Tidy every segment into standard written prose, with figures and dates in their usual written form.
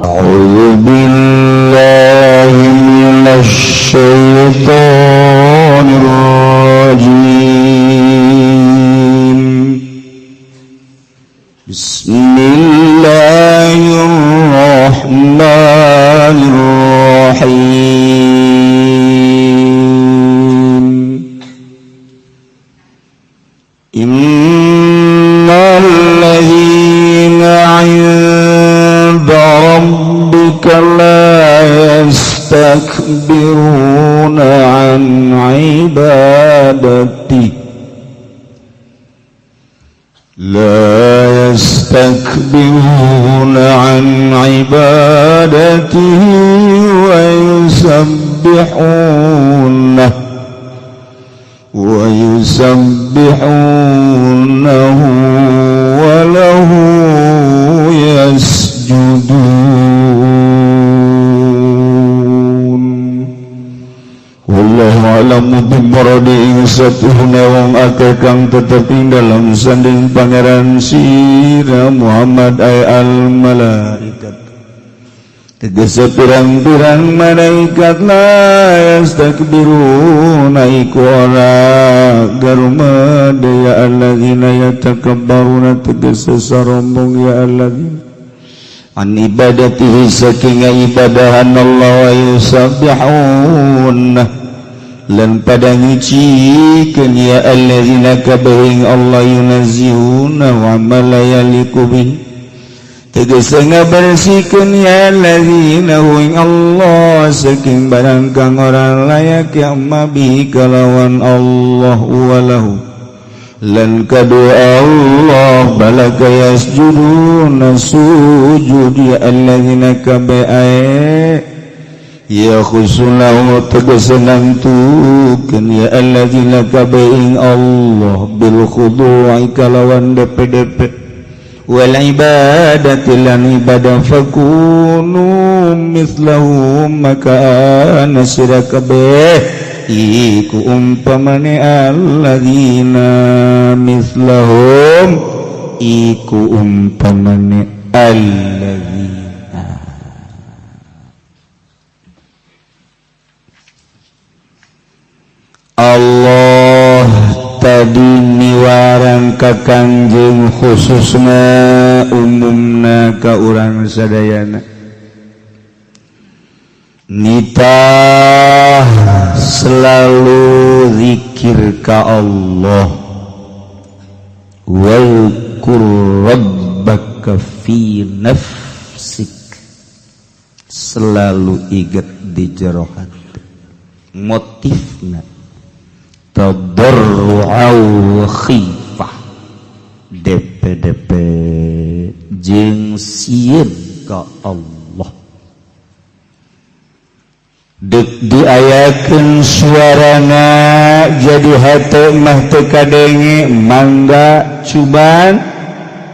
أعوذ بالله من الشيطان الرجيم. بسم الله الرحمن الرحيم. إن الذين عند ربك لا يستكبرون عن عبادته لا يستكبرون عن عبادته ويسبحونه وله يسجدون. والله أعلم بمراده ing satuhuna wong akeh kang tetep ing dalam sanding Pangeran sira Muhammad ay al malaikat, tegese pirang-pirang malaikat, la yastakbiruna iku ora garumade ya alladzina yatakabbaruna, tegese sarombong ya alladzina, an ibadatihi saking ibadahan Allah, wa yusabbihun lan pada nyucikeun ya alladzina kabeh Allah, yunazzihuna wa ma la yaliqu bih, tegese ngabersihkeun ya alladzina ing Allah saking barang kang ora layak ya ma bi kalawan Allah, walahu lan kadu Allah balaka yasjuduna sujud ya alladzina kabeh ya khusulahu, tegese nangtukeun ya alladzina kabeh ing Allah bil khudu'i kalawan DPDP, wal ibadati lan ibadah, fakunu mithlahum maka ana sira kabeh iku umpamane alladzina, mithlahum iku umpamane alladzina. Allah tadi miwarang ka Kangjeng khususna umumna ka urang sadayana nitah selalu zikir ka Allah, wadhkur rabbaka fi nafsik, selalu ingat di jero hati, motifna tadarru'a wa khifah, DPDP jeung sieun ka Allah. Dek diayakeun suarana jadi hate mah teu kadenge, mangga cuman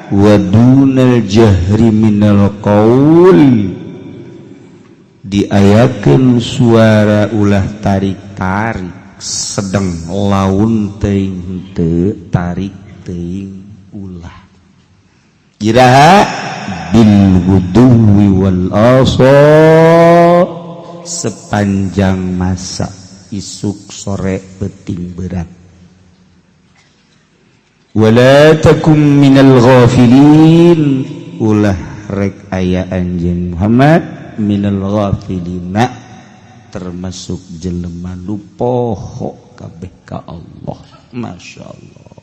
wadunal jahri minal qaul, diayakeun suara ulah tarik-tarik, sedang laun teuing henteu tarik teuing ulah, iraha bil ghuduwi wal asal, sepanjang masa isuk sore peting berat. Wala takum minal ghafilin, ulah rek aya anjeun Muhammad minal ghafilina termasuk jelema nu poho kabeh ka Allah. Masya Allah,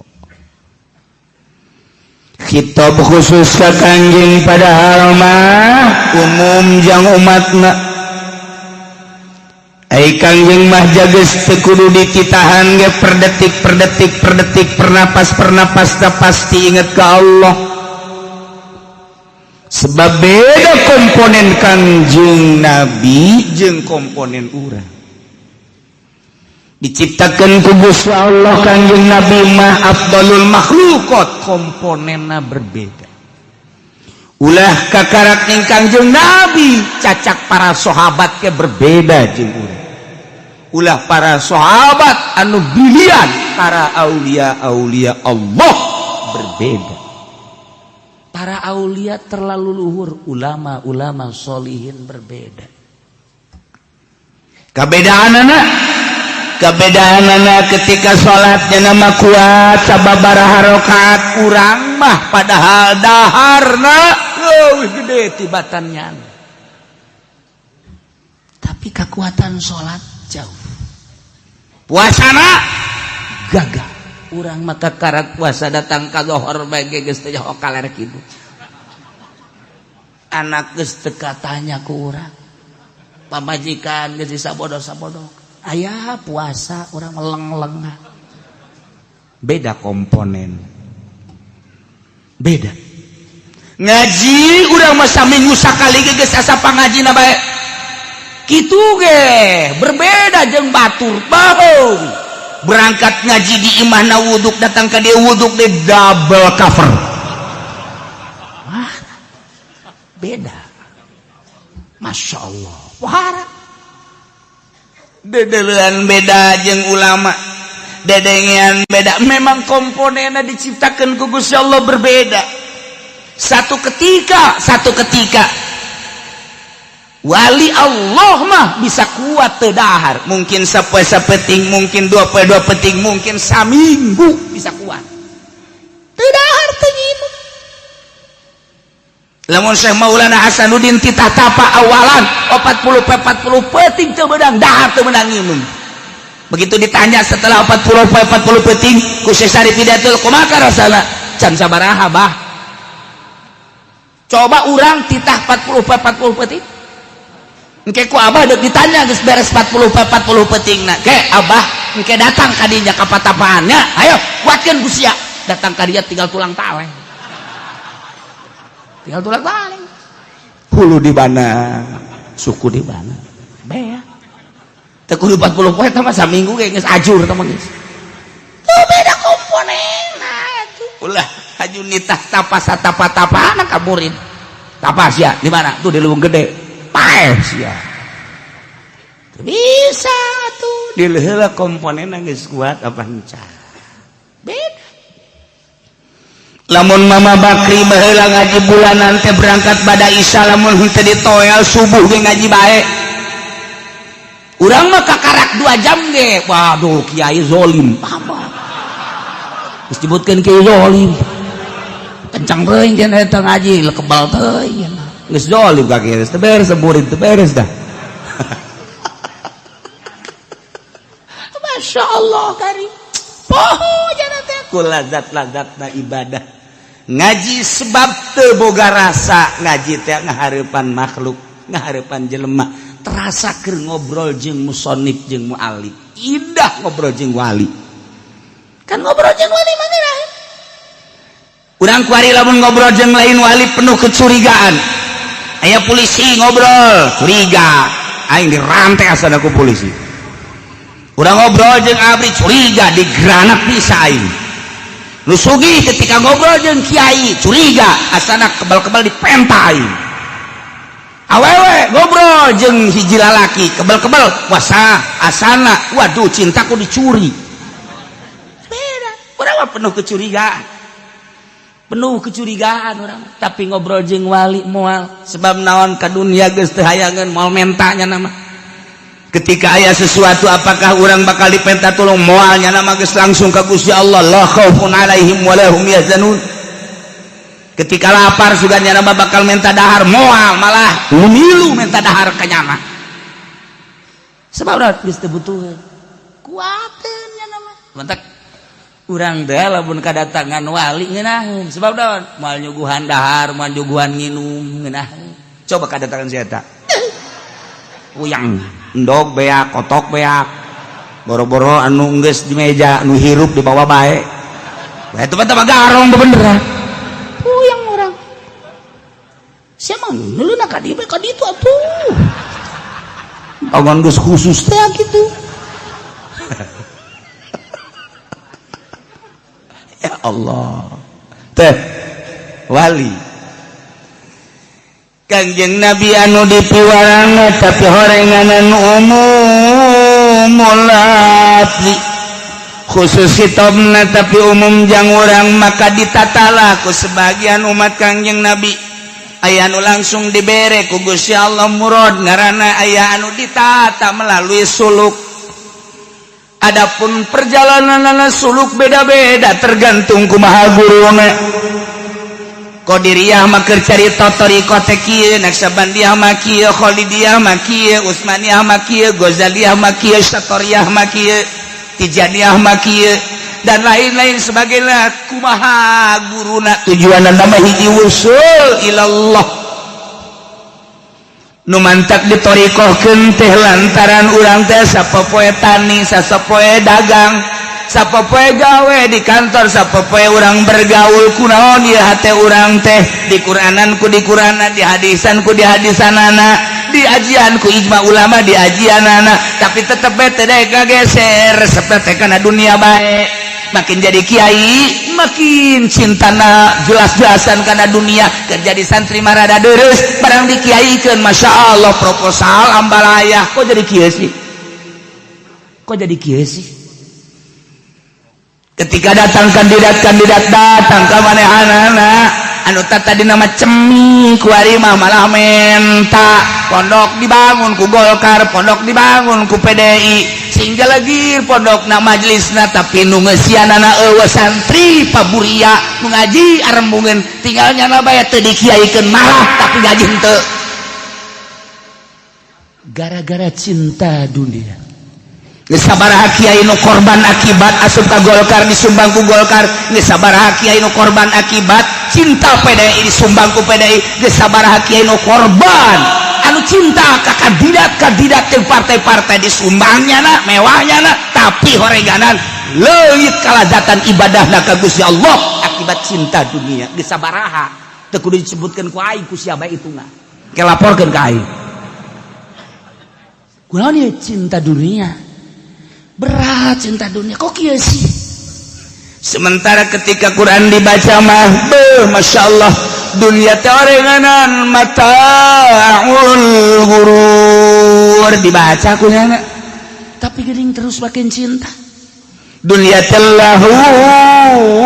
khitab khusus ka Kangjeng padahal mah umum jang umatna. Ai Kangjeng mah jages teu kudu dititahan ge per detik per detik per detik per napas per napas dah pasti inget ka Allah, sebab beda komponen Kangjeng Nabi jeung komponen urang. Diciptakan ku Gusti Allah Kangjeng Nabi mah afdalul makhluqat, komponenna berbeda. Ulah kakarak ning Kangjeng Nabi cacak para sahabat ke berbeda jeung urang. Ulah para sahabat anu bilian, para aulia aulia Allah berbeda. Para aulia terlalu luhur, ulama-ulama solihin berbeda. Kabedaan anak, kebedaan anak ketika sholatnya nama kuat sababaraha rakaat, urang mah padahal daharna leuwih gede tibatannya, tapi kekuatan sholat jauh. Puasana gagah, urang maka karak puasa datang ka lohor bae geus teu nyaho kaler kitu. Anak geus teu katanya ku urang, pamajikan geus disabodo-sabodo, aya puasa urang leng-lengah. Beda komponen, beda. Ngaji urang mah saminggu sakali ge geus asa pangajina bae kitu ge, berbeda jeung batur. Bahu berangkat ngaji di imahna wuduk, datang ke dia wuduk di double cover. Wah, beda. Masya Allah. Wah, dedelean beda jeung ulama, dedengean beda. Memang komponennya diciptakan ku Gusti Allah berbeda. Satu ketika wali Allah mah bisa kuat teu dahar, mungkin sapoe sapeting, mungkin dua poe dua peting, mungkin saminggu bisa kuat teu dahar, teu nginum. Lamun Syekh Maulana Hasanuddin titah tapa awalan 40 poe 40 peting teu beudang dahar, teu meunang nginum. Begitu ditanya setelah 40 poe 40 peting ku Syekh Syarif Hidayatul, kumaha rasana? Can sabaraha, bah. Coba urang titah 40 poe 40 peting. Engke ku abah dek ditanya geus beres 40 poe 40 peting na. Ke abah engke datang ka dinya ka patapaannya, ayo kuatkeun ku sia. Datang ka dia tinggal tulang taleng. Tinggal tulang taleng. Hulu di mana? Suku di mana? Bea. Teu kudu 40 poe, mah saminggu ge geus ajur tah mah geus. Tuh beda komponen atuh. Ulah haju nitah tapa satapa-tapana ka murid. Tapa sia di mana? Tuh di Leuweung Gede. Paeh sia. Bisa tuh di heula komponen geus kuat apa encan. Beda. Lamun Mama Bakri baheula ngaji bulanan teh berangkat pada Isya, lamun henteu ditoel subuh ge ngaji bae. Urang mah kakarak 2 jam ge. Waduh, kiai zolim. Apa? Geus disebutkeun kiai zolim. Kencang teuing cenah eta ngaji, kebal teuing. Geus zolim ka kiai, teu beres murid, teu beres dah. Masya Allah karim. Poho jana teh ku lazat-lazatna ibadah. Ngaji sebab teu boga rasa ngaji teh ngahareupan makhluk, ngahareupan jelema. Terasa keur ngobrol jeung musonif jeung mualif. Indah ngobrol jeung wali. Kan ngobrol jeung wali mah geura. Urang kuari lamun ngobrol jeung lain wali penuh kecurigaan. Aya polisi ngobrol, curiga. Aing dirantai asana ku polisi. Urang ngobrol jeung abri curiga, digranat bisa aing. Nu sugih ketika ngobrol jeung kiai curiga, asana kebal-kebal dipenta aing. Awewe ngobrol jeung hiji lalaki kebal-kebal wasa asana, waduh cintaku dicuri. Beda, urang mah penuh kecurigaan. Penuh kecurigaan urang, tapi ngobrol jeung wali moal, sebab naon? Ka dunia geus teu hayangeun, moal mentanya nama. Ketika aya sesuatu apakah orang bakal dipenta tolong? Moalnya nama, geus langsung ka Gusti Allah, la khaufun alaihim wa lahum yahzanun. Ketika lapar sugan nama bakal minta dahar? Moal, malah milu minta dahar ka nyana, sebab udah geus teu butuheun, kuateun nya nama. Mantak urang teh lamun kadatangan wali ngeunaheun, sebab daun moal nyuguhan dahar, moal nyuguhan nginum, ngeunaheun. Coba kadatangan si eta puyang, endog beak, kotok beak, boro-boro anu geus di meja, nu hirup di bawah bae. Wah, itu mah garong beneran. Puyang orang. Siapa ngeuleuh ka dieu ka ditu atuh. Bangun geus khusus teh gitu. Ya Allah. Teh wali. Kangjeng Nabi anu dipiwarang tapi horenganan umum. Umumul lafzi, khusus hitobna tapi umum jang urang. Maka ditatalah ku sebagian umat Kangjeng Nabi, aya anu langsung dibere ku Gusti Allah murad ngaranna, aya anu ditata melalui suluk. Adapun perjalanan suluk beda-beda, tergantung kumaha guruna. Qadiriyah mah keur carita thariqah teh kieu, Naqsyabandiyah mah kieu, Khalidiyah mah kieu, Utsmaniyah mah kieu, Ghazaliyah mah kieu, Syatariyah mah kieu, Tijaniyah mah kieu, dan lain-lain sebagainya. Kumaha guruna, tujuanna nama hiji, wusul ilallah. Nu mantak ditoriqohkeun teh lantaran urang teh sapopoe tani, sapopoe dagang, sapopoe gawe di kantor, sapopoe urang bergaul. Kunaon ieu hate urang teh di Quranan ku di Quranan, di hadisan ku di hadisanana, di ajian ku ijma ulama di ajianana, tapi tetep teh kageser seperti kana dunia bae. Makin jadi kiai makin cintana jelas-jelasan karena dunia. Kerja di santri marada deres, barang dikiaikan, masya Allah, proposal ambalaya. Kok jadi kiai sih? Kok jadi kiai sih? Ketika datang kandidat-kandidat datang ke manehanana, anu tadi nama cemi kuari mah malah menta pondok dibangun ku Golkar, pondok dibangun ku PDI, sehingga lagi pondok na majelisna, tapi nu ngeusianana eueuh. Santri paburia nu ngaji arembungeun, tinggal nyana bae teu dikiaikeun malah, tapi gaji henteu, gara-gara cinta dunia. Geus sabaraha kiai nu korban akibat asup ka Golkar, disumbang ku Golkar? Geus sabaraha kiai nu korban akibat cinta PDI, disumbang ku PDI? Geus sabaraha kiai nu korban anu cinta ka kandidat-kandidat jeung partai-partai, disumbangnya na, mewahnya na, tapi horeganan leuit kalazatan ibadahna ka Gusti Allah akibat cinta dunia? Geus sabaraha? Teu kudu disebutkeun ku aing, ku siapa itu mah ke laporkeun ka aing. Kunaon ieu cinta dunia? Berat cinta dunia, kok kieu sih? Sementara ketika Quran dibaca mah, beuh, masya Allah, dunia teh orenganan, mataul gurur dibaca kunyana, tapi geuning terus makin cinta dunia. Lahu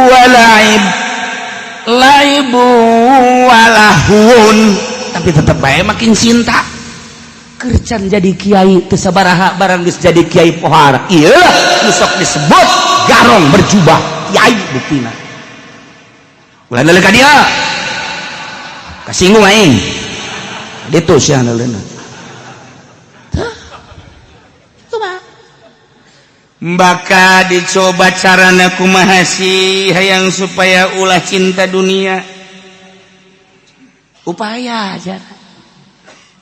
wa laib, laibu walahun, tapi tetap bae makin cinta. Kercan jadi kiai teu sabaraha, barang geus jadi kiai pohara. Ieu nu sok disebut garong berjubah kiai, buktina ulah neuleuh ka dia, kasinggung aing ditu sia neuleuna. Kumaha baka dicoba carana? Kumaha sih hayang supaya ulah cinta dunia? Upaya aja.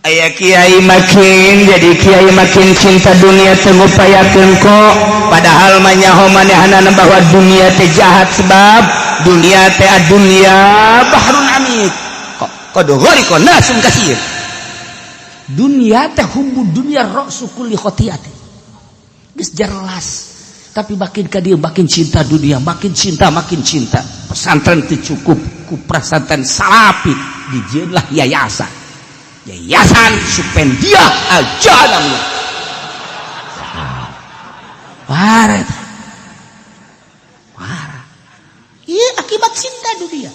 Aya kiai makin jadi kiai makin cinta dunia, teu ngupayakeun kok, padahal mah nyaho manehanana bahwa dunia teh jahat, sebab dunia teh dunia bahrun amik kok qad ghariqa nasun kasir. Dunia teh hubbu dunia ra'su kulli khotiati, geus jelas, tapi makin ka dieu makin cinta dunia, makin cinta, makin cinta. Pesantren teu cukup ku pesantren salafi, dijieunlah yayasan, Yayasan Supendia aja namanya. Parah, parah. Iya, akibat cinta dunia.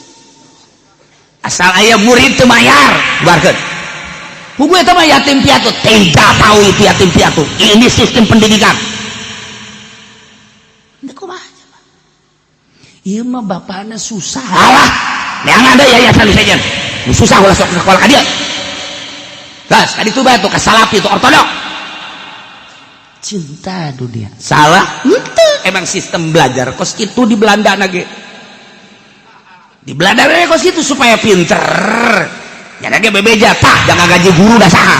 Asal aya murid teu mayar, bubarkeun. Buku itu mah yatim piatu, tidak tahu itu yatim piatu. Ini sistem pendidikan. Ini kumaha? Ieu mah bapakna susah. Alah, yang ada yayasan saja. Susah ulah sok sekolah ka dieu. Gas, tadi tuh batu ke salafi itu ortodok. Cinta dunia. Salah? Henteu. Emang sistem belajar kos itu di Belanda nage. Di Belanda we kos itu supaya pinter. Ya nage bebeja tah, jangan gaji guru dah saha.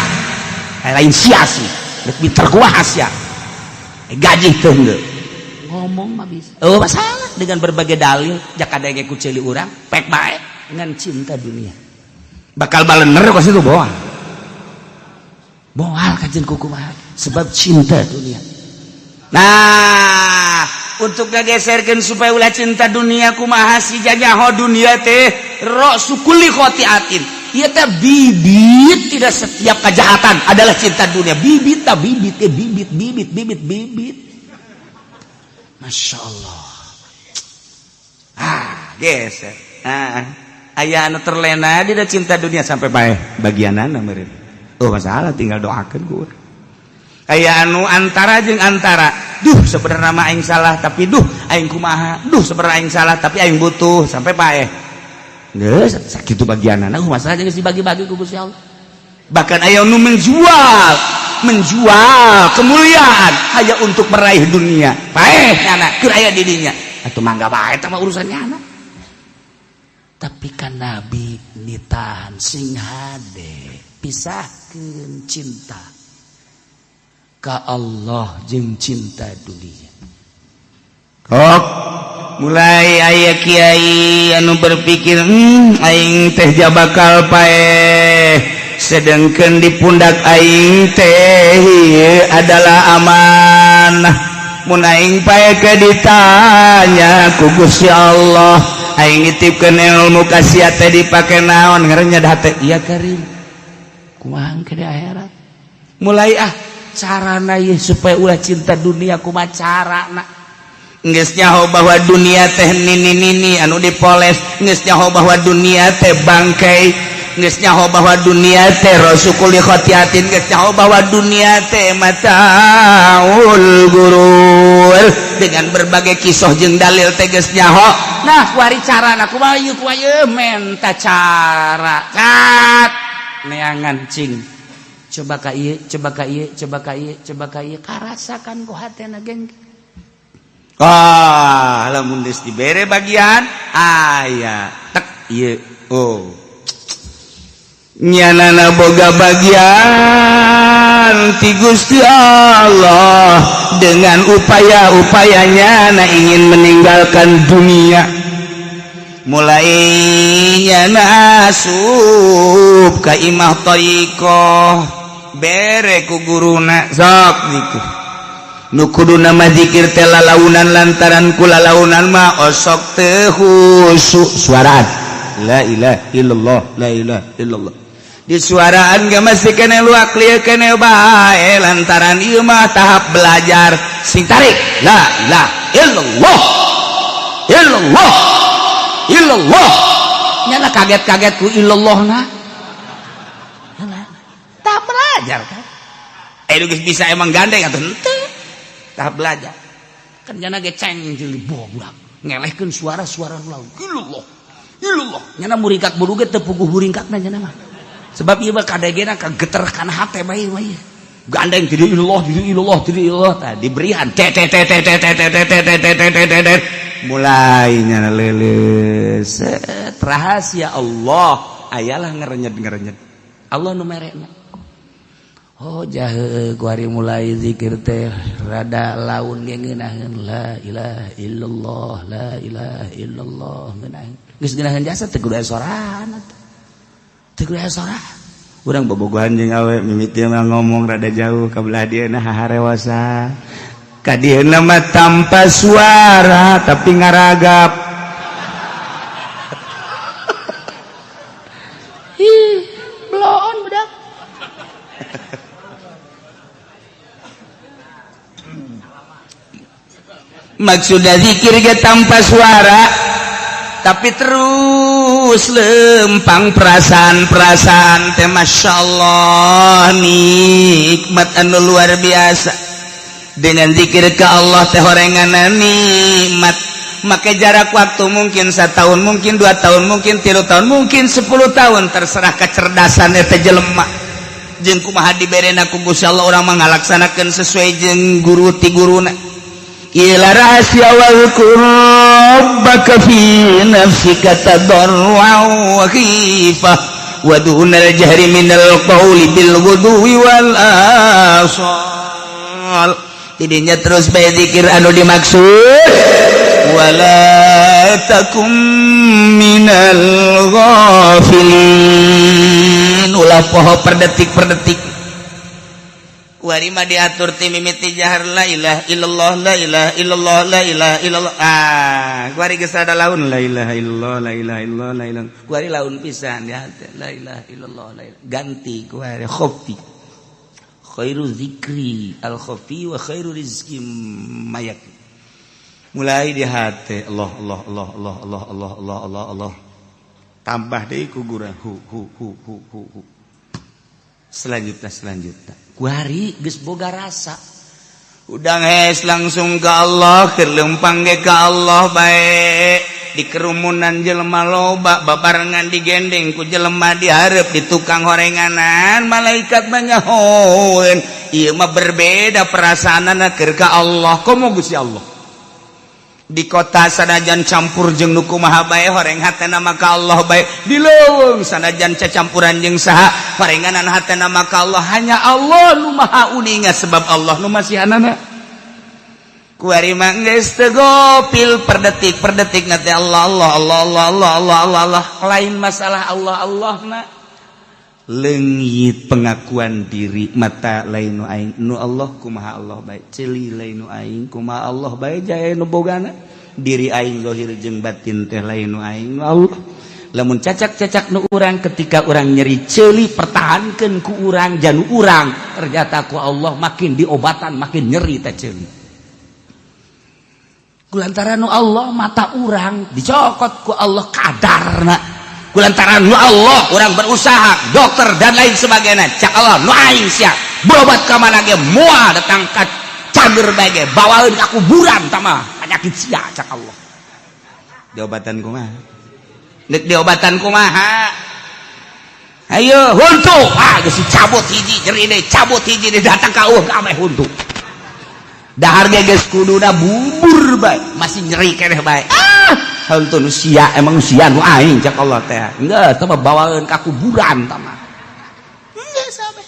Lain sia sih. Rek pinter kuah sia. Gaji teu henteu. Ngomong mah bisa. Oh, masalah dengan berbagai dalil, jaka denge ku ceuli urang, pek bae dengan cinta dunia. Bakal balener kos itu bohong. Boal kajian kuku sebab cinta dunia. Nah, untuk ngageserkeun supaya ulah cinta dunia, kumaha si? Janyaho dunia teh ra'su kulli khotiatin. Ieu teh bibit, tidak setiap kejahatan adalah cinta dunia. Bibit tak bibit, eh, bibit bibit bibit bibit. Masya Allah. Ah, geser. Ah, aya anu terlena dina cinta dunia sampai paeh bagianana meureun. Oh, masalah tinggal doakeun ku urang. Aya anu antara jeung antara, duh, sebenarnya mah aing salah, tapi duh, aing kumaha, duh, sebenarnya aing salah, tapi aing butuh, sampai paeh. Geus sakitu bagianana, masalah geus dibagi-bagi ku Gusti Allah. Bahkan aya nu menjual menjual kemuliaan hanya untuk meraih dunia, paeh nyana keur aya di dinya atuh, mangga bae, eta mah urusan nyana. Tapi kan Nabi nitahan sing hade, pisahkeun cinta ka Allah jeung cinta dunia. Kok mulai aya kiai anu berpikir, aing teh bakal paeh, sedangkan di pundak aing teh adalah amanah. Mun aing paeh ke ditanya ku Gusti Allah, aing nitipkeun ilmu ka sia teh dipake naon? Ngarannya hate, iya karim, kumaha ke di akhirat. Mulai ah, carana ieu supaya ulah cinta dunia, kumaha carana? Geus nyaho bahwa dunia teh nini nini anu dipoles, geus nyaho bahwa dunia teh bangkai, geus nyaho bahwa dunia teh ra'su kulli khotiatin, geus nyaho bahwa dunia teh mataul gurur, dengan berbagai kisah jeung dalil teh geus nyaho. Nah, kuari carana kumaha ieu? Kumaha ieu? Menta cara kat neangan cing, coba ka ieu, coba ka ieu, coba ka ieu, coba ka ieu, karasakan ku hatena geng. Ah, lamun geus dibere bagian aya tek ieu, oh, nyanana boga bagian ti Gusti Allah. Dengan upaya-upayanya na ingin meninggalkan dunia, mulai nyana asup ka imah thoriqoh, bere ku guruna, sok zikir. Nu kudu nama zikir teh lalaunan, lantaran ku lalaunan mah osok teu khusyuk. Suaraan la ilaha illallah, la ilaha illallah, di suaraan gak masih kene luak lieu kene bae, lantaran ieu mah tahap belajar. Sing tarik la ilaha illallah, illallah, illallah, nyana kaget-kaget ku illallah. Nah, tahap belajar kan, eh, geus bisa emang gandeng atau henteu, tahap belajar kan. Nyana ge ceng jeung budak ngelehkeun suara-suara nu laun, illallah, illallah. Nyana muringkak buru ge teu puguh muringkakna nyana mah, sebab ieu mah kadegena kageter kana hate bae mah. Ieu gandeng ti illallah, ti illallah, ti illallah, tah diberian t t t t t t t t t t t t t t, mulai nyana leuleus. Rahasia Allah ayalah ngerenyet-ngerenyet Allah nu merena. Oh, jahe kuari mulai zikir teh rada laun ge ngeunaheun, la ilaha illallah, la ilaha illallah, ngeunaheun. Geus ngeunaheun jasa teu kudu aya sorana, teu kudu aya sorana. Urang bobogohan jeung awe mimiti mah ngomong rada jauh ka belah dieu, nah harewasa ka dieu mah tanpa suara tapi ngaragap. Ih, bloon budak. Maksudnya zikir ge tanpa suara tapi terus lempang perasaan-perasaan teh, masya Allah, nikmat anu luar biasa. Dengan zikir ke Allah teh horengan nikmat. Maka jarak waktu mungkin 1 tahun, mungkin 2 tahun, mungkin 3 tahun, mungkin 10 tahun, terserah kecerdasan eta jelema jeung kumaha diberena ku Gusti Allah. Urang mah ngalaksanakeun sesuai jeung guru ti guruna. Ila rahasia wadhkur rabbaka fi nafsika tadarru'an wa khifah wa dunal jahri minal qawli bil ghudwi wal asal. Tidinya terus bae zikir anu dimaksud wala takum minal ghafilin, ulah poho per detik per detik. Kuari mah diatur ti mimiti jahar, la ilaha illallah, la ilaha illallah, la ilaha illallah. Ah, kuari geus ada laun, la ilaha illallah, la ilaha illallah, la ilaha. Kuari laun pisan di hati, la ilaha illallah, la ilaha. Ganti kuari khofi. Khairu zikri al khafi wa khairu rizki mayak. Mulai di hati, Allah, Allah, Allah, Allah, Allah, Allah, Allah, Allah, Allah. Tambah deui ku gura, hu hu hu hu hu hu. Selanjutnya, selanjutnya kuari geus boga rasa, udang hes langsung ke Allah, keur leumpang ge ka Allah bae. Di kerumunan jelema loba, babarengan digendeng ku jelema, dihareup di tukang horenganan, malaikat mah nyahoeun, ieu mah berbeda perasaanana keur ka Allah. Komo Gusti Allah di kota, sanajan campur jeung nu kumaha bae, horeng hatena mah ka Allah bae. Di leuweung, sanajan cacampuran jeung saha, horenganan hatena mah ka Allah. Hanya Allah nu maha uninga, sebab Allah nu masihanana. Kuari mah geus teu gopil, per detik per detik na teh Allah, Allah, Allah, Allah, Allah, Allah, Allah, Allah. Lain masalah Allah Allah na leungit, pengakuan diri, mata lain nu aing, nu Allah. Kumaha Allah bae, ceuli lain nu aing, kumaha Allah bae, jae nu bogana. Diri aing zahir jeung batin teh lain nu aing, nu Allah. Lamun cacak-cacak nu urang, ketika urang nyeri ceuli, pertahankeun ku urang janu urang, ternyata ku Allah makin diobatan makin nyeri teh ceuli. Kulantaran nu Allah, mata urang dicokot ku Allah kadarna. Kulantaran nu Allah, orang berusaha dokter dan lain sebagainya, cak Allah, nu aing sia berobat ka mana ge moal datang ka cager bae ge, bawaeun ka kuburan tama penyakit sia, cak Allah. Diobatan kumaha? Nek diobatan kumaha? Ayo huntu, ah, geus dicabut hiji, nyeri deui, cabut hiji deui, datang ka eueuh kabeh huntu. Dahar ge geus kuduna bubur bae, masih nyeri keneh bae. Ah, huntu nu sia, emang sia nu aing, cak Allah teh. Enggak, teh mah bawaeun ka kuburan tah mah. Geus sampe.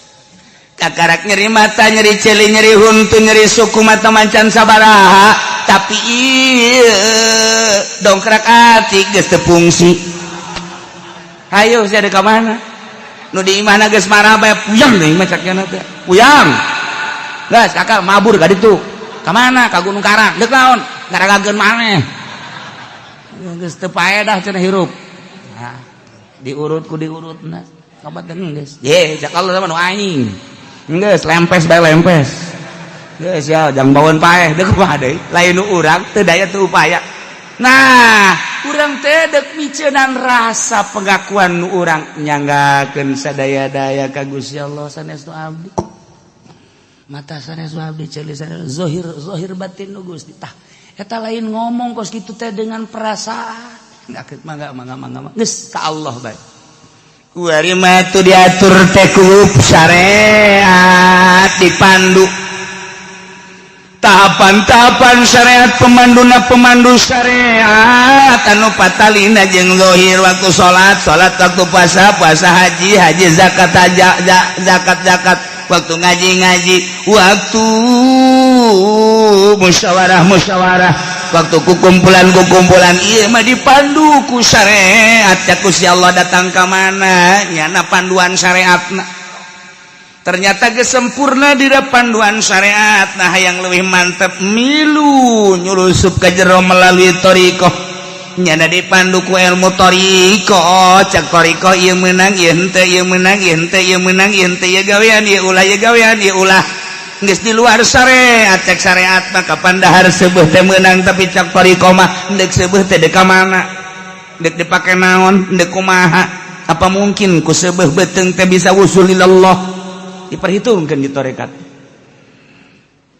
Kakarak nyeri mata, nyeri ceuli, nyeri huntu, nyeri suku, mata macan sabaraha, tapi ieu dongkrak ati geus teu fungsi. Hayo sia ka mana? Nu di imahna geus marah bae, puyeng deui mah cak teh. Puyeng. Geus kakak mabur ka ditu. Ka mana? Ka Gunung Karang. Deuk naon? Ngaragakeun maneh. Geus teu paedah cenah hirup. Nah, diurut ku diurutna. Kabat geus. Ye, cak Allah sama nu aing. Geus lempes bae, lempes. Geus ya, jangan bawaan paeh deuk kumaha deui? Lain nu urang teu daya teu upaya. Nah, urang teh deuk miceunan rasa pengakuan nu urang nyanggakeun sadaya-daya ka Gusti Allah, sanes nu abdi. Mata sanes nu abdi, ceuli sanes, zahir zahir batin nu Gusti. Tah, eta lain ngomong kos kitu teh dengan perasaan. Enggak, mangga, mangga, mangga, geus ka Allah bae. Kuari mah tuh diatur teh ku syariat, dipandu tahapan-tahapan syariat, pemanduna pemandu syariat anu patalina jeung zahir, waktu salat salat, waktu puasa puasa, haji haji, zakat aja zakat zakat, waktu ngaji ngaji, waktu musyawarah musyawarah, waktu kukumpulan kukumpulan. Iya mah dipandu ku syariat ya. Gusti Allah datang ke mana nyana panduan syariatna, ternyata kesempurna di panduan syariat. Nah, yang lebih mantap milu nyulusup ke jero melalui thoriqoh, nyana dipandu ku ilmu thoriqoh. Cak thoriqoh, ieu menang, ieu henteu, ieu menang, ieu henteu, ieu menang, ieu henteu, ieu gawean, ieu ulah, ieu gawean, ieu ulah. Geus di luar syariat. Cek syariat mah kapan dahar seubeuh teh meunang, tapi cak thoriqoh mah deuk seubeuh teh deuk ka mana, deuk dipake naon, deuk kumaha, apa mungkin ku seubeuh beuteung teh bisa wusul ilallah? Diperhitungkan di tarekat.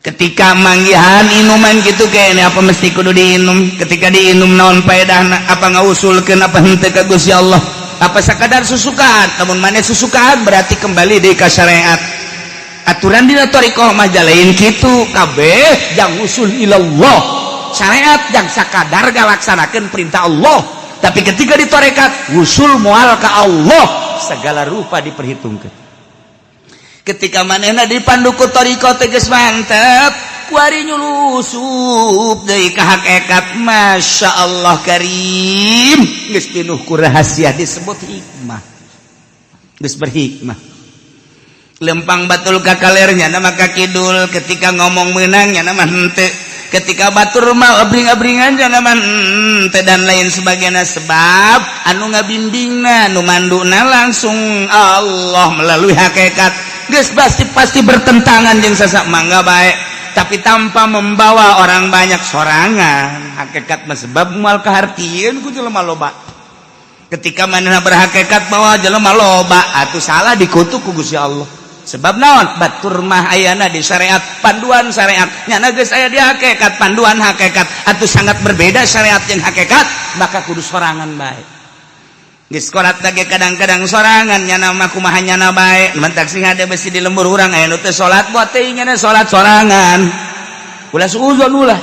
Ketika manggihan inuman gitu kayaknya, apa mesti kudu diinum? Ketika diinum naon paedahna? Apa ngausulkeun apa henteu ka Gusti Allah? Apa sakadar susukaan? Namun mana susukaan berarti kembali di ka syariat. Aturan dina thariqah mah lain kitu, kabeh jang usul ilallah. Syariat jang sakadar ngalaksanakeun perintah Allah, tapi ketika di tarekat usul moal ka Allah, segala rupa diperhitungkan. Ketika manehna dipandu ku thariqah teh geus mantep, kuari nyulusup deui ka hakikat. Masya Allah karim, geus pinuh ku rahasia, disebut hikmah, geus berhikmah. Lempang batul ka kalernya nama ka kidul, ketika ngomong menangnya nama henteu, ketika batur mah abring-abringan nama henteu, dan lain sebagainya. Sebab anu ngabimbingna, nu manduna langsung Allah melalui hakikat, geus pasti pasti bertentangan jeung sasak. Mangga baik, tapi tanpa membawa orang banyak, sorangan hakikat mah, sebab moal kahartieun ku jelema loba. Ketika manehna berhakikat bahwa jelema loba atuh salah, dikutuk ku Gusti Allah. Sebab naon? Batur mah ayana di syariat, panduan syariat, nyana geus aya di hakikat, panduan hakikat, atuh sangat berbeda syariat yang hakikat, maka kudu sorangan bae. Geus korat lagi, kadang-kadang sorangan nyana mah kumaha nyana bae. Mentak sing ada besi di lembur urang aya nu teu salat, buat teh nyana salat sorangan, ulah suuzon, ulah,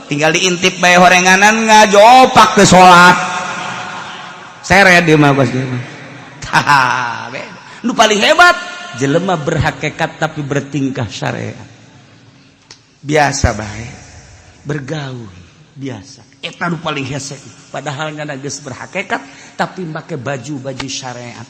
tinggal diintip bae horenganan ngajopak ke salat, seret dia mah, bos dia mah. Tah, beda. Nu paling hebat jelema berhakikat tapi bertingkah syariat, biasa bae, bergaul biasa, eta nu paling hese. Padahal nyana geus berhakikat tapi make baju-baju syariat,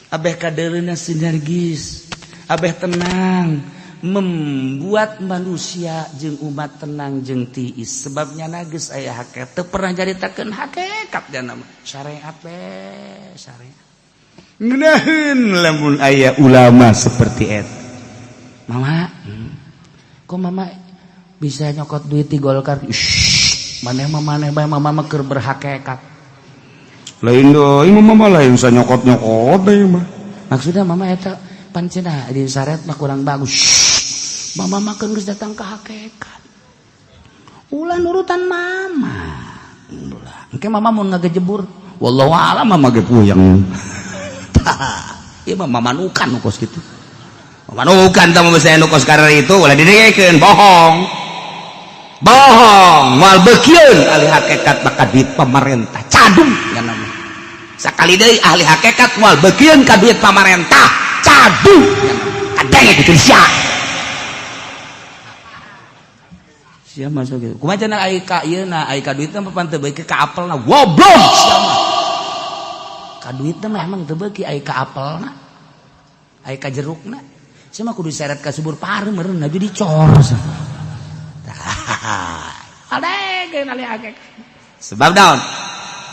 abeh kadereuna sinergis, abeh tenang, membuat manusia jeung umat tenang jeung tiis, sebabnya geus aya hakikat. Teu pernah nyaritakeun hakikat, nyana mah syariat be, syariat. Ngeunaheun lamun aya ulama seperti eta. Mama, kok mama bisa nyokot duit di Golkar? Shh, maneh mah maneh bae, mama mah keur berhakikat. Lain deui, mama mah lain sa nyokot-nyokot deui mah. Maksudnya mama eta pan cenah di syariat mah kurang bagus. Shh, mama mah kan geus datang ke hakikat. Ulah nurutan mama. Ulah. Engke mama mau ngagejebur. Wallahu a'lam, mama ge puyeng. Ieu mah mamanukan nu kos kitu. Mamanukan tah mah nu kos karena itu ulah didengekeun, bohong. Bohong, moal beukieun ahli hakikat maka duit pemerintah. Cadung ya namanya. Sakali deui, ahli hakikat moal beukieun ka duit pamarentah. Cadung ya namanya. Kadenge kitu sia. Sia masuk gitu. Kumaha cenah ai ka ieu na, ai ka duitna mah pan teu beuki ka apelna. Goblok sia mah. Ka duitna mah emang teu beuki, ai ka apelna. Ai ka jerukna. Sia mah kudu seret ka subur pareum meureun jadi dicor. Adeng ahli hakikat. Sebab daun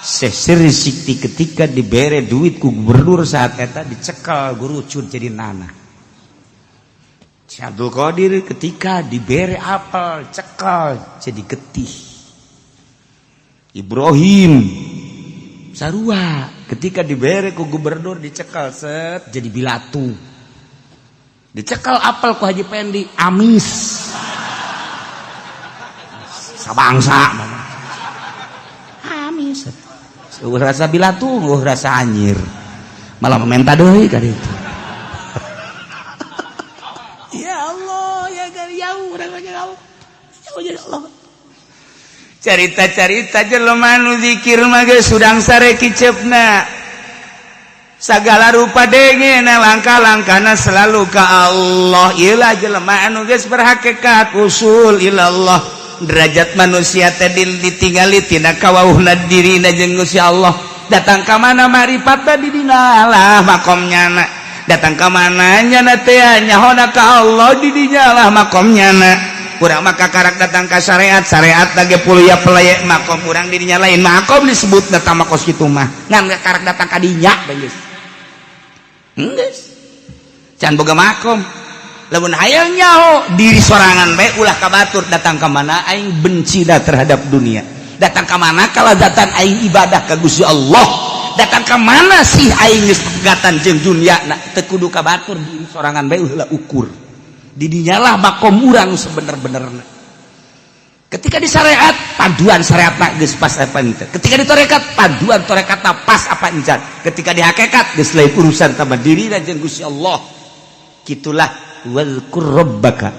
Syekh Sirri Sikti ketika dibere duit ku gubernur saat eta, dicekal gurucun jadi nanah. Syekh Abdul Qadir ketika dibere apel, cekal jadi getih. Ibrahim sarua, ketika dibere ku gubernur, dicekal set jadi bilatu. Dicekal apel ku Haji Pendi, amis. Sabangsa amis. Eueuh rasa bilatu, eueuh rasa anjir. Malah meminta deui ka ditu. Ya Allah, ya ya urang mah ya Allah. Ya Allah. Carita-carita jelema nu zikir mah geus sudang sare kicepna. Sagala rupa dengena, langkah-langkahna selalu ka Allah. Ieu lah jelema anu geus berhakikat usul ilallah. Derajat manusia teh ditinggali tina kawauhna dirina jeung Gusti Allah. Datang ka mana maripatna, di dina lah makomnya na. Datang ka mana nyana teh nyahona ka Allah, di dinya lah makomnya na. Urang mah kakarak datang ka syariat, syariat lagi puluya pelaya, makom urang di dinya lain makom disebut datang mah kos kitu mah. Ngan kakarak datang ka dinya geus. Geus. Can boga makom. Lamun hayang nyaho diri sorangan bae, ulah ka batur. Datang ka mana aing benci dah terhadap dunia. Datang ka mana kalazatan aing ibadah ka Gusti Allah. Datang ka mana sih aing geus pegatan jeung dunia na, teu kudu ka batur, diri sorangan bae ulah ukur. Di dinya lah makom urang sebener-benerna. Ketika di syariat, panduan syariat geus pas apa ente. Ketika di tarekat, panduan tarekat pas apa encan. Ketika di hakikat geus lain urusan tambah diri dan jeung Gusti Allah. Kitulah wadhkur rabbaka.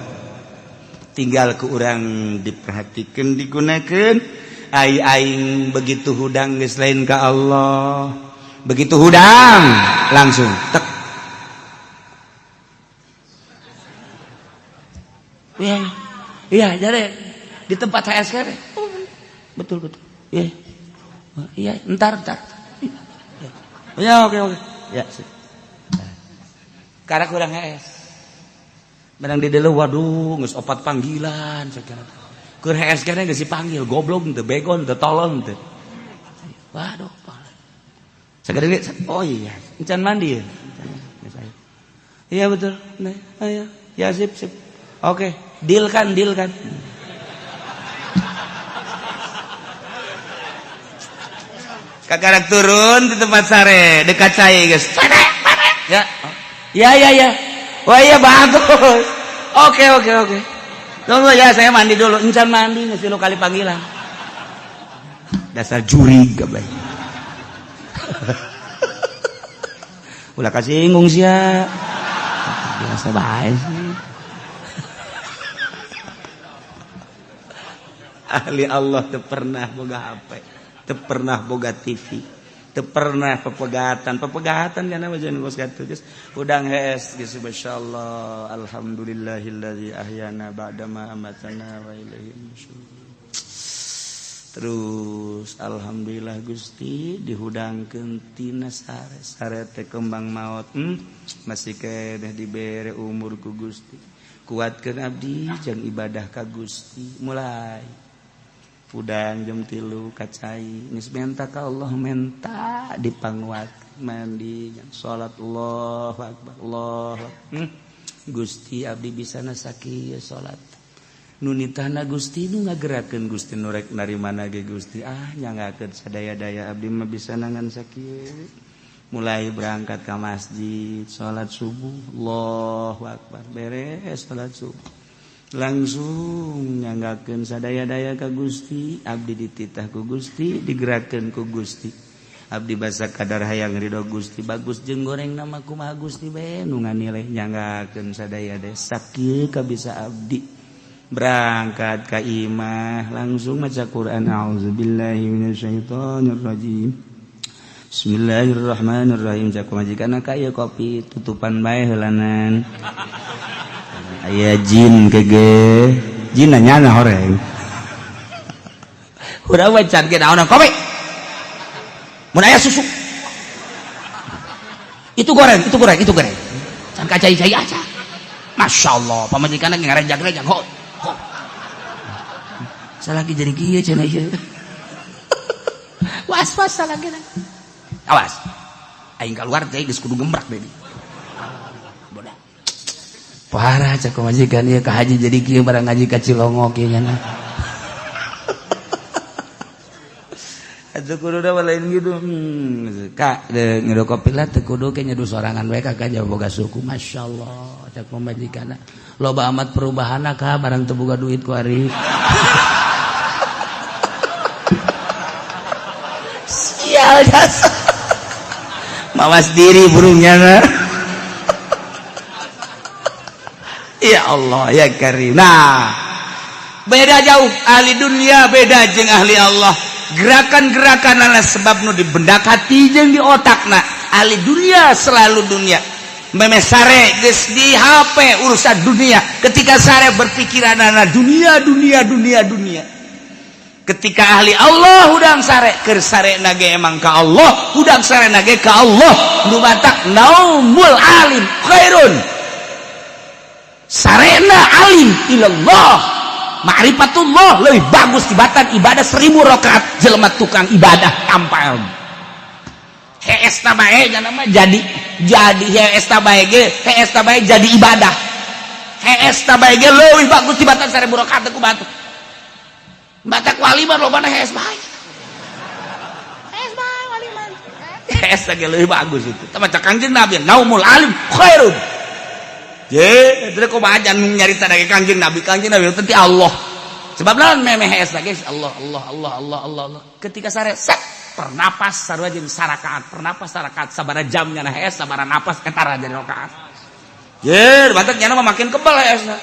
Tinggal ke urang diperhatikan, digunakan. Ai aing begitu hudang geus lain ka Allah. Begitu hudang langsung tek. Iya, iya, jadi di tempat HSK. Oh, betul betul. Iya. Iya, entar entar. Ya, oke oke. Ya, sip. Karena kurang HS. Barang di dieu waduh geus opat panggilan sakieu. Keur hees keneh geus dipanggil goblok teu begon teu tolong teu. Waduh. Sagede oh iya, encan mandi ya. Iya betul. Nah, ayo. Ya sip sip. Oke, deal kan, deal kan. Kakarak turun di tempat sare dekat cai guys. Ya. Ya ya ya. Wah iya bagus. Oke oke oke. Tunggu ya saya mandi dulu. Encan mandi geus lu kali panggilan. Dasar juri gablay. Ulah kasinggung sia. Biasa bae sih. Ahli Allah teu pernah boga HP, teu pernah boga TV, teu pernah pepegatan. Pepegatan kana mah jeung geus kitu geus hudang hees geus masyaallah alhamdulillahillazi ahyana ba'da ma amatana wa ilaihi nusyur. Terus alhamdulillah Gusti dihudangkeun tina sare sare teh kembang maot masih keneh dibere umur ku Gusti kuatkeun abdi jeung ibadah ka Gusti mulai hudang jam 3 ka cai geus menta ka Allah menta dipanguat mandi salat Allahu akbar Allah Gusti abdi bisa sakieu salat nunitahna Gusti nu ngagerakeun Gusti nu rek narimana ge Gusti ah nyangakeun sadaya-daya abdi mah bisa nangan sakieu mulai berangkat ka masjid salat subuh Allahu akbar beres salat subuh langsung nyanggakeun sadaya-daya ka Gusti abdi dititah ku Gusti digerakeun ku Gusti abdi basa kadar hayang ridho Gusti bagus jeung goreng nama kumaha Gusti bae nu nganilai nyanggakeun sadaya-daya sakieu kabisa abdi berangkat ka imah langsung maca Quran auzubillahi minasyaitonirrajim bismillahirrahmanirrahim cak majikan ka ieu kopi tutupan bae heulanan aya jin kege jin nyana horeng urang mah can ge naon kopi mun aya susu itu goreng itu goreng itu goreng can kacai-cai aja masyaallah pamajikan ngarejag-rejag ho salah lagi jadi kieu cenah ieu was-was salah lagi awas aing keluar teh geus kudu gembrak deui bodah parah cak pamajikan ieu ka haji jadi kieu barang ngaji ka Cilongok ieu nya atuh kudu da lain gitu kak nyeduh kopi lah teu kudu ke nyeduh sorangan we kakak jauh boga suku masyaallah cak pamajikanna loba amat perubahanna ka barang teu boga duit ku ari sial jasa mawas diri burungnya nah. Ya Allah ya Karim. Nah beda jauh ahli dunia beda jeung ahli Allah. Gerakan-gerakan adalah sebab nu dibendak hati jeung di otakna. Ahli dunia selalu dunia meme sare geus di HP urusan dunia. Ketika sare berpikiran anak dunia dunia dunia dunia. Ketika ahli Allah hudang sare keur sare nage emang ka Allah hudang sare nage ka Allah nu batak naumul alim khairun sarena alim ilallah ma'rifatullah lebih bagus tibatan ibadah 1000 rakaat jelema tukang ibadah tanpa ilmu hees ta bae nya mah jadi hees ta bae ge hees ta bae jadi ibadah hees ta bae ge leuwih bagus tibatan 1000 rakaat ku batu batak wali mah lobana hees bae hees bae wali mah hees ge leuwih bagus itu tah maca Kangjeng Nabi naumul alim khairun je teu kumaha jan nyarita deui Kangjeng Nabi teh Allah sebab lawan memeh hees lagi Allah Allah Allah Allah Allah Allah ketika sare set pernapas sarua jeung sarakaat pernapas sarakaat sabara jam nyana hees sabara napas ketara jadi rakaat je batak nyana mah makin kebal heesna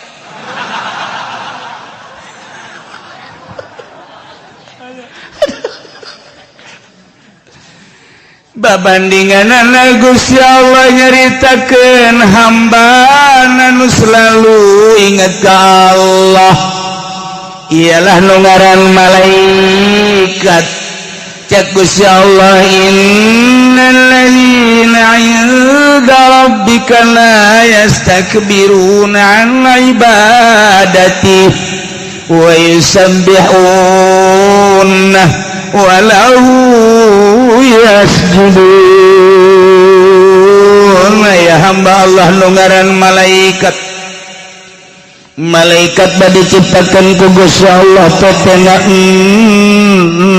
babandingan Gusti Allah nyaritakeun hamba nu selalu ingat ka Allah ialah nu ngaran malaikat. Cek Gusti Allah innal ladzina 'inda rabbika la yastakbiruna 'an ibadati wa yusabbihuna wa lahu yasjudun. Ya hamba Allah nu ngaran malaikat, malaikat bade diciptakan ku Gusti Allah teh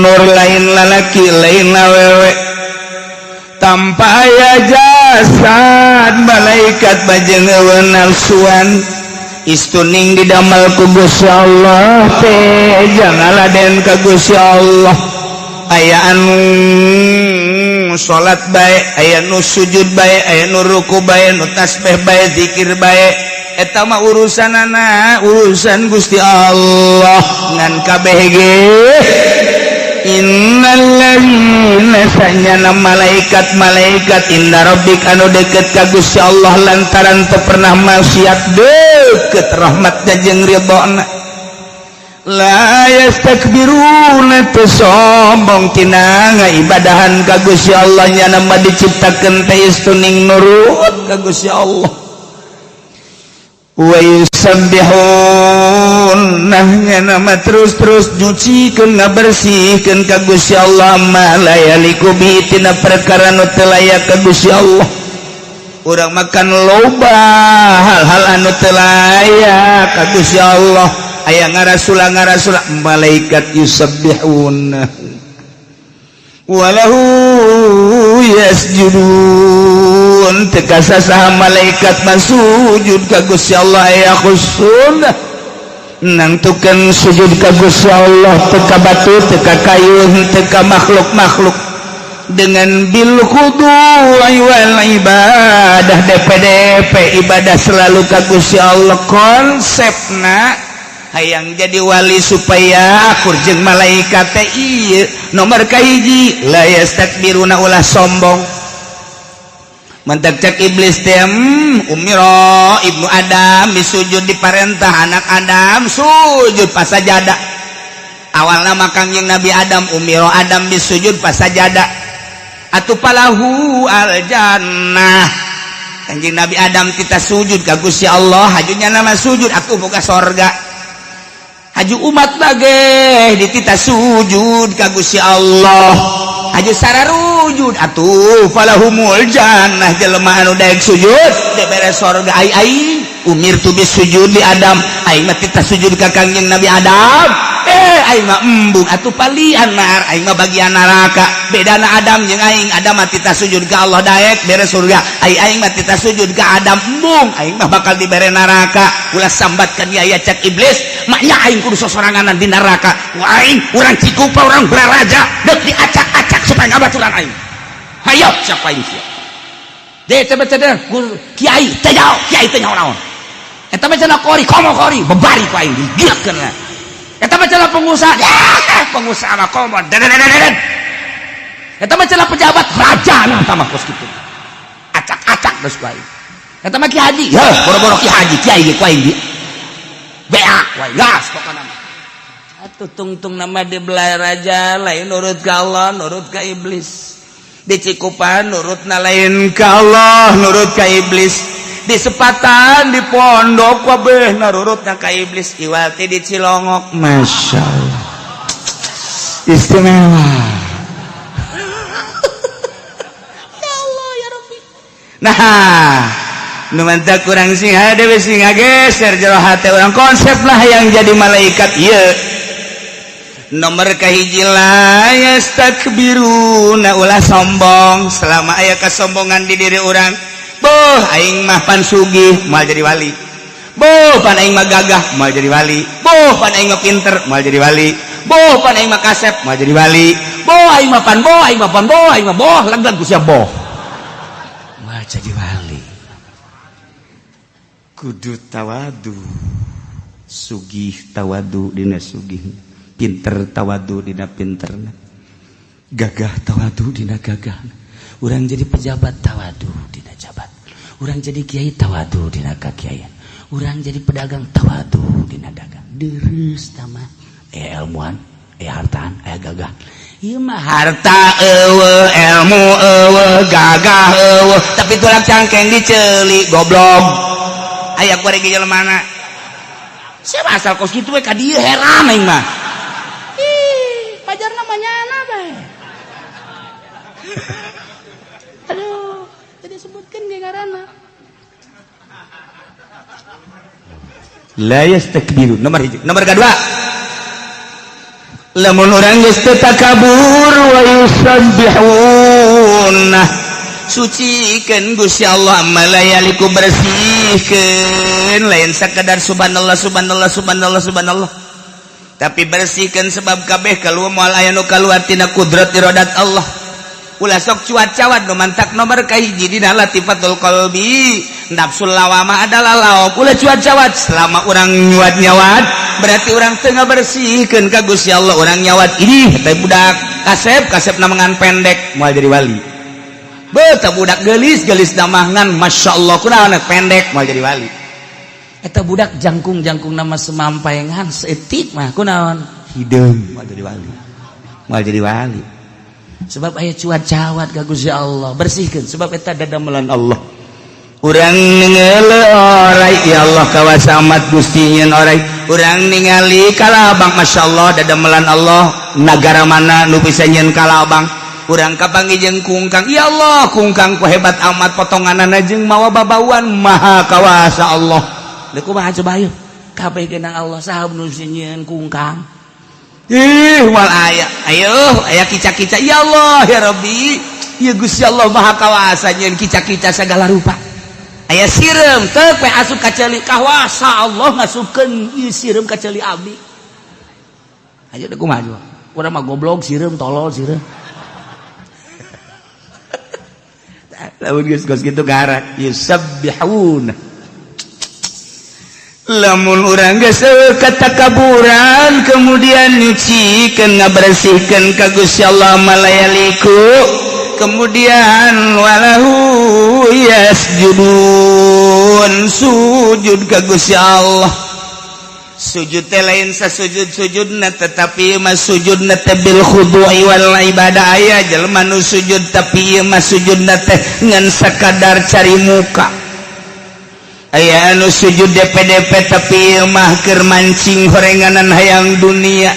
nur, lain lalaki lain awewe, tanpa aya jasad. Malaikat bajeng euweuh nafsuan, istuning didamel ku Gusti Allah teh jangan laden ka Gusti Allah. Aya anu salat bae, aya nu sujud bae, aya nu ruku bae, nu tasbih bae, zikir bae, eta mah urusanana urusan Gusti Allah. Ngan kabeh ge innal ladzina sanyana malaikat-malaikat inda rabbik anu deket ka Gusti Allah lantaran teu pernah maksiat, deket rahmatna jeung ridhona, la yastakbiruna teu sombong tina ngaibadahan ka Gusti Allah. Nyana mah diciptakeun teh istuning nurut ka Gusti Allah. Wa yusabbihun nyana mah terus-terus nyucikeun ngabersihkeun ka Gusti Allah ma la yaliku bi tina perkara nu teu layak ka Gusti Allah. Urang makan loba hal-hal anu teu layak ka Gusti Allah, aya ngarasula ngarasula, malaikat yusabbihun walahu yasjudun. Teu kasasaha malaikat mah sujud ka Gusti Allah, aya khusun nangtukeun sujud ka Gusti Allah teu ka batu, teu ka kayu, teu ka makhluk-makhluk, dengan bil khudu'i wal ibadah DPDP ibadah selalu ka Gusti Allah. Konsepna hayang jadi wali supaya akur jeung malaikat teh ieu nomor kahiji, la yastakbiruna, ulah sombong. Mentak cek iblis teh, umiro ibnu Adam sujud, diparentah anak Adam sujud pasajada. Awalna mah Kangjeng Nabi Adam, umiro Adam bisujud pasajada atuh falahu al jannah. Kanjeng Nabi Adam kita sujud ka Gusti Allah, hajunya nama sujud atuh boga sorga. Haju umat lage ditita sujud ka Gusti Allah, haju sararujud atuh falahumul jannah. Jelema anu daek sujud dibere sorga. Ai ai umirtu bisujud li Adam, aing mah tita sujud ka Kangjeng Nabi Adam, aing mah embung atuh palian nar, aing mah bagian neraka. Bedana Adam jeung aing, Adam mah tita sujud ka Allah daek bere surga, ai aing mah tita sujud ka Adam embung, aing mah bakal dibere neraka. Ulah sambatkan ya ya cek iblis, maknya aing kudu sosoranganan di neraka. Wah, aing urang Cikupa, urang Balaraja deuk diacak-acak supaya ngabaturan aing. Hayo siapa aing sia deh coba ceder kiai teh jauh, kiai teh nyaho naon eta mah cenah kori komo kori bebari ku aing digilakeun lah. Eta mah cenah pengusaha, ya pengusaha mah komo dededededet. Eta mah cenah pejabat raja, nah tah mah kos kitu acak-acak geus ku aing. Eta mah ki haji, heuh boro-boro ki haji, kiai ge ku aing di bea ku aing gas pokona mah. Atuh tungtung nama di Balaraja lain nurut ka Allah, nurut ka iblis. Di Cikupan nurut na lain ka Allah, nurut ka iblis. Di Sepatan, di pondok kabeh nurut na ka iblis. Iwati di Cilongok, Masya Allah istimewa. Ya Allah ya Rabbi. Nah nu mantap kurang sing hade sing ngageser jero hate urang konsep lah yang jadi malaikat ieu nomor kahiji, la yastakbiruna, ulah sombong. Selama aya kesombongan di diri urang, boh aing mah pan sugih moal jadi wali, boh pan aing mah gagah moal jadi wali, boh pan aing mah pinter moal jadi wali, boh pan aing mah kasep moal jadi wali, boh aing mah pan, boh aing mah pan, boh aing mah boh lag-lag ku sia boh moal jadi wali. Kudu tawadu, sugih tawadu dina sugih, pinter tawadu dina pinterna, gagah tawadu dina gagahna. Urang jadi pejabat tawadu dina jabat, urang jadi kiai tawadu dina kakiaian, urang jadi pedagang tawadu dina dagang. Deres tama aya ilmuan, aya hartaan, aya gagah. Ieu mah harta eueuh, ilmu eueuh, gagah eueuh, tapi tulak cangkeng diceuli, goblok. Aya kuari ge jelema. Siapa asal kos kitu we ka dieu, heran aing mah. Ih, pajar namanya ana bae. Aduh, jadi sebutkeun ge ngaranna. La yastakbiru nomor hiji. Nomor kedua, lamun urang geus teu takabur wa yusabbihun, sucikeun Gusti Allah malayaliku, bersihkeun, lain sakadar subhanallah subhanallah subhanallah subhanallah, tapi bersihkeun sebab kabeh kaluar moal aya nu kaluar tina kudrat iradat Allah. Ulah sok cuat-cawat nu mantak nomor kahiji dina latifatul qalbi, nafsul lawamah adalah lauk. Ulah cuat-cawat, selama urang nyuat-nyawat berarti urang teu ngabersihkeun ka Gusti Allah. Urang nyawat ini teh budak kasep kasep namangan pendek moal jadi wali. Beuh teh budak geulis geulis namangan masyaallah kunaon pendek moal jadi wali. Eta budak jangkung-jangkung nama semampaengan seetik mah kunaon hideung moal jadi wali. Moal jadi wali. Sebab aya cuat-cawat ka Gusti Allah, bersihkeun sebab eta dadamelan Allah. Urang ningali orai, ya Allah kawasa amat Gusti nyeun orai. Urang ningali kalabang, masyaallah dadamelan Allah, nagara mana nu bisa nyeun kalabang. Urang kapanggih jeung kungkang, ya Allah kungkang ku hebat amat potonganana jeung mawa babauan, maha kawasa Allah. Deuk kumaha coba ayo kabeh genang Allah saha nu nyieun kungkang. Ih wal aya, ayo aya kica-kica, ya Allah ya Rabbi, ya Gusti Allah maha kawasa nyeun kica-kica segala rupa. Aya sireum teu pe asup ka ceuli, kawasa Allah ngasupkeun ieu sireum ka ceuli abdi. Ayo deuk kumaha coba? Urang mah goblok sireum tolol sireum. Lamun geus geus kitu garak yusabbihuna. Lamun urang geus katakaburan kemudian nyucikeun ngabersihkeun ka Gusti Allah malayaliku, kemudian walahu yasjudun, sujud ka Gusti Allah. Sujud teh lain sasujud-sujudna tetapi mah sujudna teh bil khudu'i wal ibadah. Aya jelema nu sujud tapi ieu mah sujudna teh ngan sakadar cari muka. Aya anu sujud DPDP tapi mah keur mancing horenganan hayang dunia.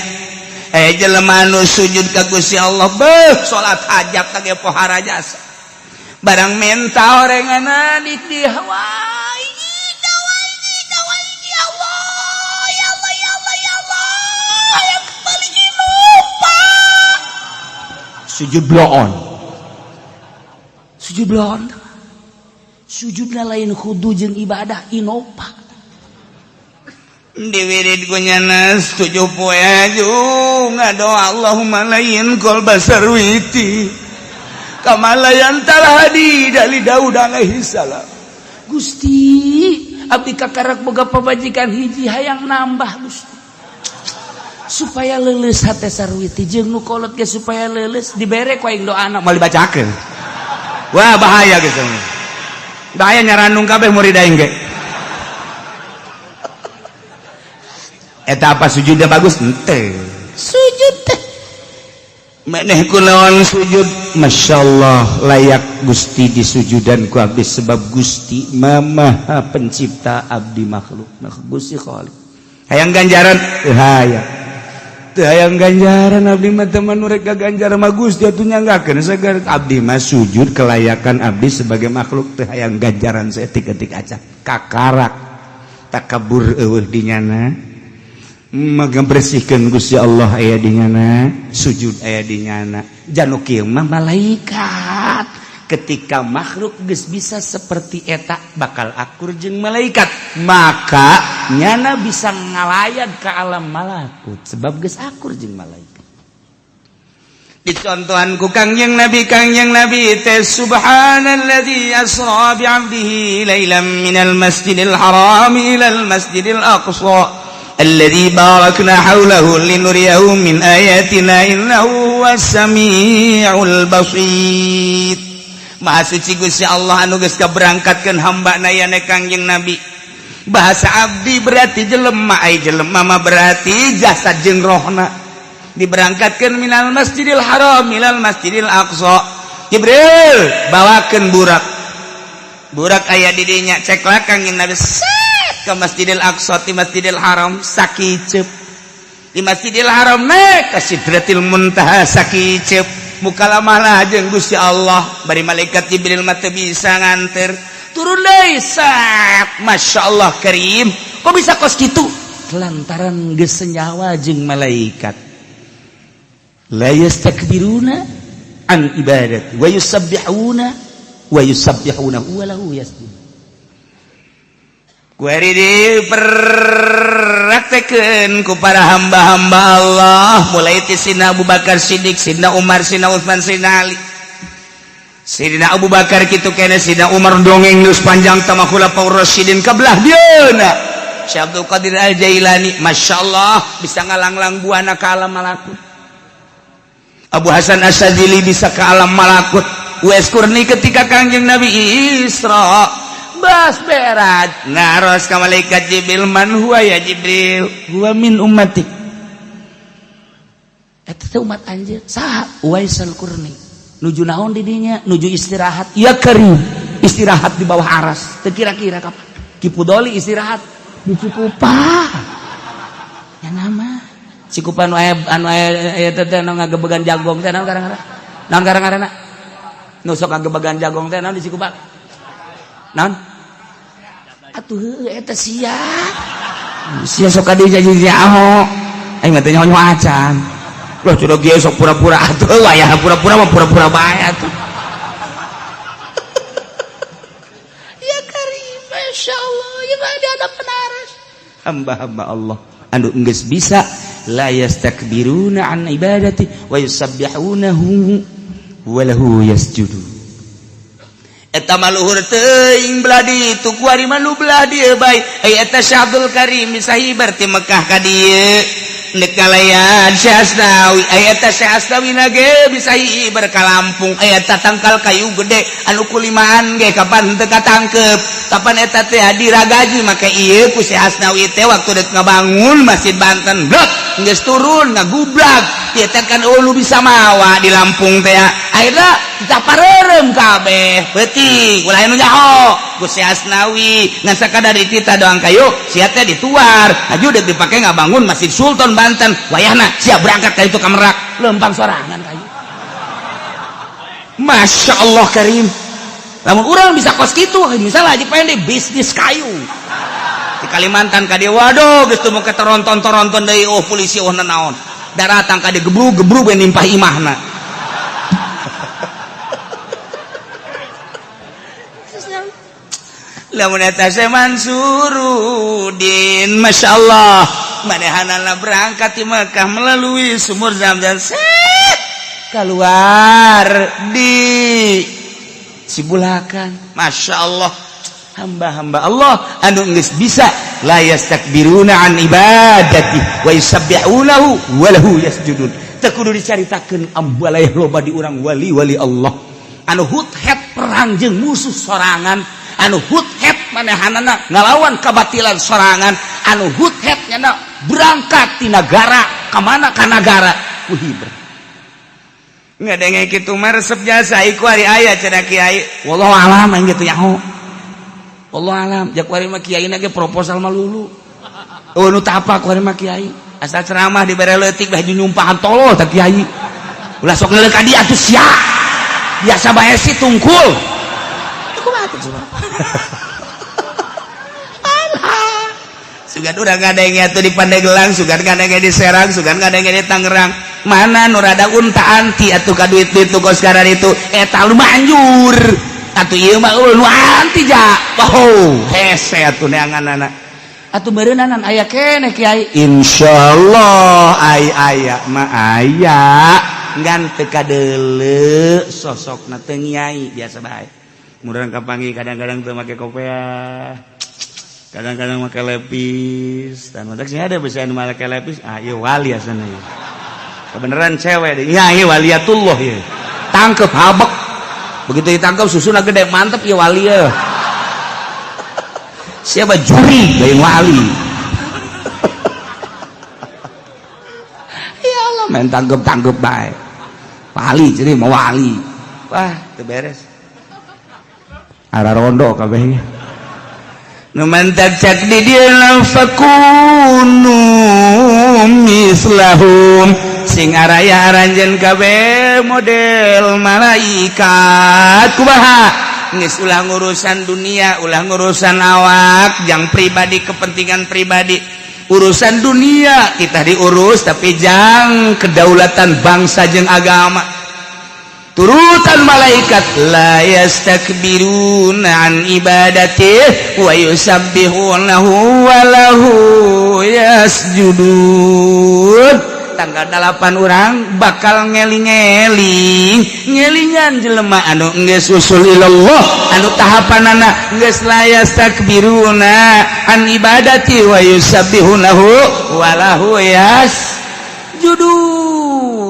Aya jelema anu sujud ka Gusti Allah beuh salat hajat tage pohara jasa barang menta horenganan di hawa ya Allah ya Allah ya Allah ya Allah hayang kembali lupa sujud bloon sujud bloon. Sujudna lain khudu jeung ibadah inopa. Diwirid ku nyanas 7 poe aju ngadoa Allahumma layin qalba sarwiti kama layantal hadi dari Daud alaihi salam. Gusti, abdi kakarak boga pamajikan hiji hayang nambah Gusti. Supaya leuleus hate sarwiti jeung nu kolot ge supaya leuleus dibere ku aing doana moal dibacakeun. Wah bahaya geus. Bahaya nyarandung kabeh murid aing ge. Eta apa sujudnya bagus? Henteu. Sujud teh maneh kunaon sujud? Masyaallah layak Gusti disujudan ku abdi sebab Gusti Maha Pencipta abdi makhluk. Nah, Gusti Khalik. Hayang ganjaran? Teu hayang. Teu hayang ganjaran abdi mah teman mereka ganjaran mah Gusti atuh nyanggakeun segar abdi mah sujud kelayakan abdi sebagai makhluk teu hayang ganjaran saeutik-eutik acan. Kakarak takabur eueuh di nyana. Maka bersihkeun Gusti Allah aya di nyana, sujud aya di nyana. Janu kieu mah malaikat. Ketika makhluk geus bisa seperti eta bakal akur jeung malaikat, maka nyana bisa ngalayat ke alam malakut sebab geus akur jeung malaikat. Dicontohan ku Kangjeng Nabi, Kangjeng Nabi teh subhanalladzi asra bi 'abdihi lailan minal masjidil haram ilal masjidil aqsa alladzi barakna haulahu linuriyahu min ayatina innahu huwas samiul basir. Maha suci Gusti Allah anu geus kaberangkatkeun hamba na yane Kangjeng Nabi. Bahasa abdi berarti jelema, ai jelema mah berarti jasad jeung rohna. Diberangkatkan minal Masjidil Haram ilal Masjidil Aqsa. Jibril bawakeun burak. Burak aya di dinya, ceklak Kangjeng Nabi set ke Masjidil Aqsa ti Masjidil Haram sakiceup. Di Masjidil Haram naik ke Sidratil Muntaha sakiceup. Mukalamah jeung Gusti Allah, bari malaikat Jibril mah teu bisa nganter. Turun deui set. Masya Allah Karim. Kok bisa kos kitu? Lantaran geus senyawa jeung malaikat. La yastakbiruna an ibadati wa yusabbihuna wa yusabbihuna wa lahu yasjud. Kuari dipraktekeun ku para hamba-hamba Allah mulai ti Sina Abu Bakar Siddiq, Sina Umar, Sina Utsman, Sina Ali. Sidina Abu Bakar kitu kene, Sina Umar dongeng geus panjang tama Khulafaur Rasyidin kabelah dieuna. Syekh Abdul Qadir Al Jailani, Masya Allah, bisa ngalanglang buana ke alam malakut. Abu Hasan Asyadzili bisa ke alam malakut. Uwais Qurni ketika Kangjeng Nabi Isra bas berat naros ka malaikat Jibril, man huwa ya Jibril? Huwa min ummatik. Eta teh umat anjeun. Saha? Uwais Al-Qurni. Nuju naon di dinya? Nuju istirahat. Ya Karim, istirahat di bawah aras. Teu kira-kira kapan Ki Pudoli istirahat di Cikupa ya, nama Cikupa nu aya, anu aya aya teh, anu ngagebegan jagong teh, naon garang-garang, naon garang-garangna nu sok ngagebegan jagong teh, naon di Cikupa, naon atuh? Heueuh, eta sia sia sok ka dieu jadi aho, aing mah teh nyaho acan. Loh, sudah kieu sok pura-pura atuh, wayah pura-pura mah pura-pura bae atuh. Ya Karim, Masya Allah, ya ada ada penaras hamba-hamba Allah anu geus bisa la yastakbiruna an ibadati wa yusabbihunahu wa lahu yasjudun. Eta mah luhur teuing, belah ditu kuari mah nu belah dieu bae. Aya eta Syekh Abdul Karim bisa hibar ti Mekah ka dieu nek kalayan Syekh Asnawi. Aya eta Syekh Asnawi na ge bisa hibar ka Lampung. Aya eta tangkal kayu gede anu kulimaan ge kapan teu katangkep, kapan eta teh diragaji make ieu ku Syekh Asnawi teh waktu dek ngabangun Masjid Banten. Blok geus turun ngagublag ieu teh kan, oh, nu bisa mawa di Lampung teh. Akhirna dicapareureum kabeh peuting, ulah nu nyaho ku Syekh Asnawi, ngan sakadar ditita doang kayu sia teh dituar aju dek dipake ngabangun Masjid Sultan Banten. Wayahna siap berangkat ka itu ka Merak, lempang sorangan kayu. Masya Allah Karim, lamun urang bisa kos kitu, misalnya Haji Pendi bisnis kayu di Kalimantan ka dieu, waduh, geus teu make toronton-toronton deui, oh polisi, oh nanaon, daratang ka dieu gebrug-gebrug we nimpah imahna. Lamun eta Syekh Mansurudin, Masya Allah, manehanana berangkat di Mekah melalui sumur Zamzam, set keluar di Cibulakan. Masya Allah, hamba-hamba Allah anu geus bisa la yastakbiruna an ibadati wa yusabbihunahu wa lahu yasjudun. Teu kudu dicaritakeun, ambalaya loba di urang wali-wali Allah anu huthet perang jeung musuh sorangan, anu huthet manehanana ngalawan kabatilan sorangan, anu huthet nyana berangkat ti nagara ka mana ka nagara ku hibra. Ngadenge kitu mah resep jasa iku ari aya cenah kiai, wallahu alam, aing gitu nyaho, wallahu alam. Jak kuari mah kiai ge proposal mah lulu, oh nu tapa kuari mah kiai asal ceramah dibere leutik beh nyumpahan tolol tah kiai. Ulah sok ngeuleuh ka dieu atuh sia, biasa bae sih tungkul. Kumaha teh coba? Alah, sugan urang ngadenge atuh di Pandeglang, sugan ngadenge di Serang, sugan ngadenge di Tangerang. Mana nu rada unta anti atuh ka duit-duit nu kos itu, eta lu manjur atuh ieu mah nu anti ja. Oh, hese atuh neanganana atuh meureunanan aya keneh kiai. Insyaallah ai aya mah aya, ngan teu kadeuleu sosokna, teu nyai, biasa bae. Murang kapanggih kadang-kadang teu make kopeah, kadang-kadang make lepis dan matak sih ada bisa anu make lepis. Ah, ieu wali asana ieu, kebenaran cewek deh ya, ieu waliyatullah ieu. Tangkep habek, begitu ditangkap susuna gede, mantep ya wali ya. Siapa juri lain wali. Ya Allah. Main tanggep-tanggep bae. Wali jadi mau wali. Wah, teu beres. Ara rondo kabeh. Nu mantak cak di dieu fakunu mislahum, sing araya aranjeun kabeh model malaikat. Kumaha? Geus ulah ngurusan dunia, ulah ngurusan awak, jang pribadi, kepentingan pribadi. Urusan dunia kita diurus, tapi jang kedaulatan bangsa jeung agama. Turutan malaikat, la yastakbiruna an ibadatihi wa yusabbihunahu wa lahu yasjudun. Tanggal 8 orang bakal ngeling-ngeling, ngelingan jelema anu geus usul ilallah, anu tahapanana geus la yastakbiruna an ibadati wa yusabbihunahu wa lahu yasjudun.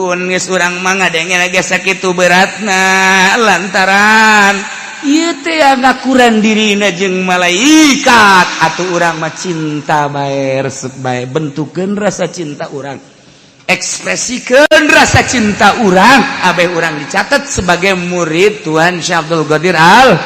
Geus urang mah ngadenge ge sakitu beratna, lantaran ieu teh ngakuran dirina jeung malaikat. Atuh urang mah cinta bae, resep bae, bentukeun rasa cinta urang, ekspresikan rasa cinta urang, abeh urang dicatat sebagai murid Tuhan Syekh Abdul Qadir Al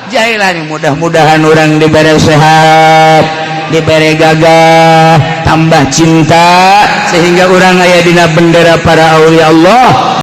Jailani. Mudah-mudahan urang diberi sehat, diberi gagah, tambah cinta, sehingga urang aya dina bendera para aulia Allah.